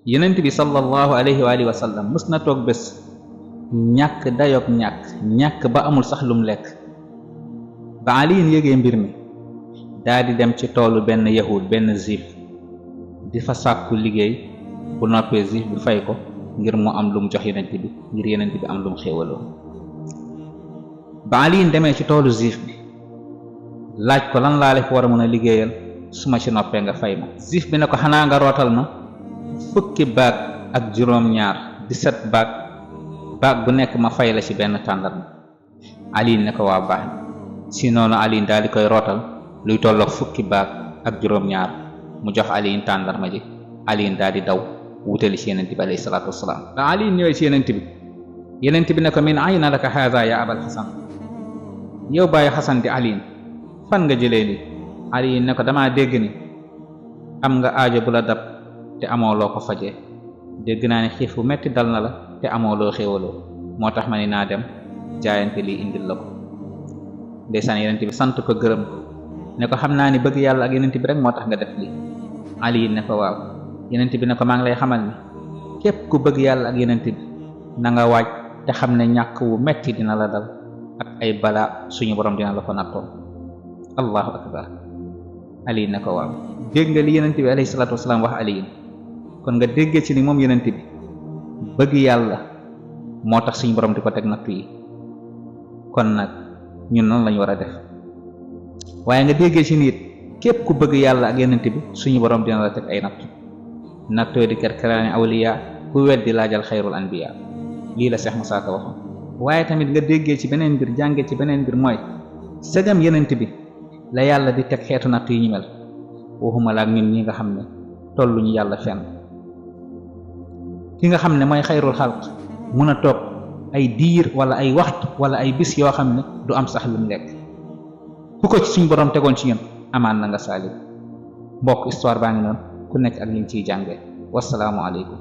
yonent bi sallallahu alayhi wa alihi wa sallam mës na toog bés ñàkk dayoog ñàkk ba amul sax lum lekk ba aliin yëgee mbir mi daa di dem ci toolu benn yahud benn juif di fa sàkku liggéey bu noppee juif bi fay ko ngir mu am lum jox yonent bi ngir yonent bi am lum xéewaloo ba aliin demee ci toolu juif bi laaj ko lan laa la fi war a mën a liggéeyal su ma ci noppee nga fay ma juif bi ne ko xanaa nga rootal ma fukki baag ak juróom-ñaar 17 baag bu nekk ma fay la ci benn tàndarma aliin ne ko waa baax na si noonu aliin daal di koy rootal luy tolloog fukki baag ak juróom-ñaar mu jox aliin tàndarma ji aliin daal di daw wutali ci yenent bi alayhi salaatu wasalaam ba aliin ñëwee ci yenent bi ne ko min ayna laka haada ya abal xasan yow bàyyi xasan di aliin fan nga jëlee li aliin ne ko dama dégg ni am nga aajo bu la dab te amoo loo ko fajee dégg naa ne xiif bu metti dal na la te amoo loo xéewaloo moo tax ma ni naa dem jaayante lii indil la ko ndeysaan yenent bi sant ko gërëm ko ne ko xam naa ni bëgg yàlla ak yenent bi rek moo tax nga def lii aliin ne ko waaw yenent bi ne ko maa ngi lay xamal ni képp ku bëgg yàlla ak yenent bi na nga waaj te xam ne ñàkk wu metti dina la dal ak ay balaa suñu borom dina la ko nattoo allahu akbar aliin ne ko waaw dégg nga li yenent bi alayhi salaatu wasalaam wax aliin kon nga déggee ci ni moom yenent bi bëgg yàlla moo tax suñu borom di ko teg nattu yi kon nag ñun noonu lañu war a def waaye nga déggee ci nit képp ku bëgg yàlla ak yenent bi suñu borom dina la teg ay nattoo di kerkeraani awliya ku weddi laajal xayrul anbiya lii la Cheikh Moussa Ka waxoon waaye tamit nga déggee ci beneen mbir jàngee ci beneen mbir mooy segam yenent bi la yàlla di teg xeetu natt yi ñu mel waxuma la ak ñun ñi nga xam ne tolluñu yàlla fenn ki nga xam ne mooy xayrul xalq mun a toog ay diir wala ay waxtu wala ay bis yoo xam ne du am sax lu mu lekk ku ko ci suñ borom tegoon ci ñun amaan na nga saalim mbokk histoire baa ngi noonu ku nekk ak liñ ciy jàngee wasalaamu aleykum